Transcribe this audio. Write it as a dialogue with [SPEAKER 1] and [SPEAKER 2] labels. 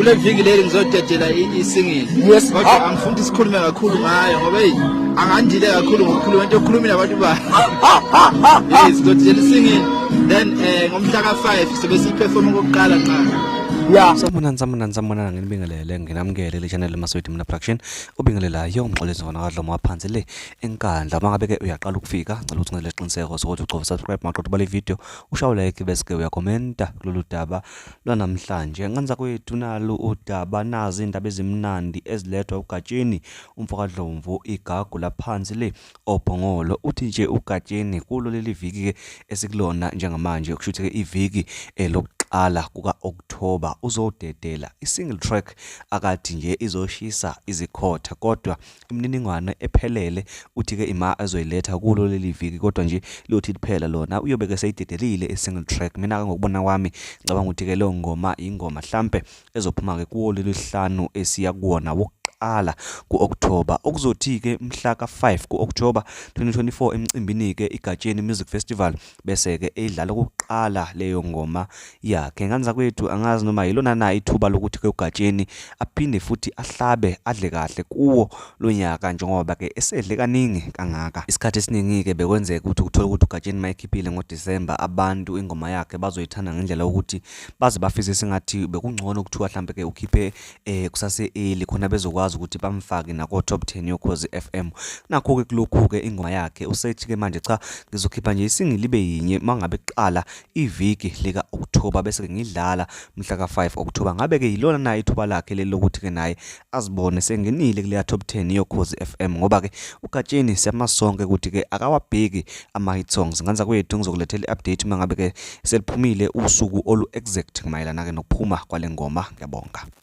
[SPEAKER 1] Kule viki leli ngizodedela i-single.
[SPEAKER 2] Yes.
[SPEAKER 1] Kodwa
[SPEAKER 2] Ah.
[SPEAKER 1] angifuni ukuthi sikhulume kakhulu ngayo ngoba hey angandile kakhulu ngokukhuluma into yokukhuluma nabantu ba. Yes, ngizodedela i-single. Then ngomhla ka-5 sobe siyiperform okokuqala nqa.
[SPEAKER 2] Yeah.
[SPEAKER 3] Sanibonani, sanibonani, sanibonani, nginibingelele, nginamukele le channel Maswidi Mina Production. Ubingelelayo umxolisi wona kaDlomo waphansi le eNkandla. Uma ngabe ke uyaqala ukufika, ngicela ukuthi ungenzele isiqiniseko sokuthi ucofa subscribe maqeda ubale video, ushaye like bese ke uyakhomenta kulolu daba lwanamhlanje. Nganza kwethu nalu udaba, nazi indaba ezimnandi ezilethwa uGatsheni umfokaDlomvu igagu laphansi le oBhongolo. Uthi nje uGatsheni kulo leli viki ke esikulona njengamanje, kusho ukuthi ke iviki lokuqala kuka-October uzodedela i-single track akathi nje izoshisa izikhotha, kodwa imininingwane ephelele uthi-ke ima azoyiletha kulo leli viki, kodwa nje liyothi liphela lona uyobe-ke seyidedelile i-single track. Mina-ke ngokubona kwami ngicabanga ukuthi-ke leyo ngoma ingoma hlampe ezophuma-ke kuwo leli hlanu esiya kuwona wokuqala ku-October, okuzothi-ke mhla ka-5 ku-October 2024 emcimbini-ke iGatsheni Music Festival bese-ke eyidlala okokuqala leyo ngoma yakhe. Ngane zakwethu, angazi noma yilona na ithuba lokuthi-ke uGatsheni aphinde futhi ahlabe adle kahle kuwo lo nyaka njengoba-ke esedle kaningi kangaka. Isikhathi esiningi-ke bekwenzeka ukuthi uthole ukuthi uGatsheni uma ekhiphile ngoDisemba abantu ingoma yakhe bazoyithanda ngendlela yokuthi baze bafise sengathi bekungcono kuthiwa hlampe-ke ukhiphe kusase-early khona bezokwazi ukuthi bamfake nako-top 10 yoKhozi FM. Nakho-ke kulokhu-ke ingoma yakhe usethi-ke manje cha ngizokhipha nje isingili ibe yinye uma ngabe kuqala iviki lika-October bese-ke ngidlala mhla ka-5 October. Ngabe-ke yilona na ithuba lakhe leli lokuthi-ke naye azibone sengenile kuleya top 10 yoKhozi FM, ngoba-ke uGatsheni siyamazi sonke ukuthi-ke akawabheki ama-hit songs. Nganza kwethu ngizokulethela i-update uma ngabe-ke seliphumile usuku olu-exact mayelana-ke nokuphuma kwale ngoma. Ngiyabonga.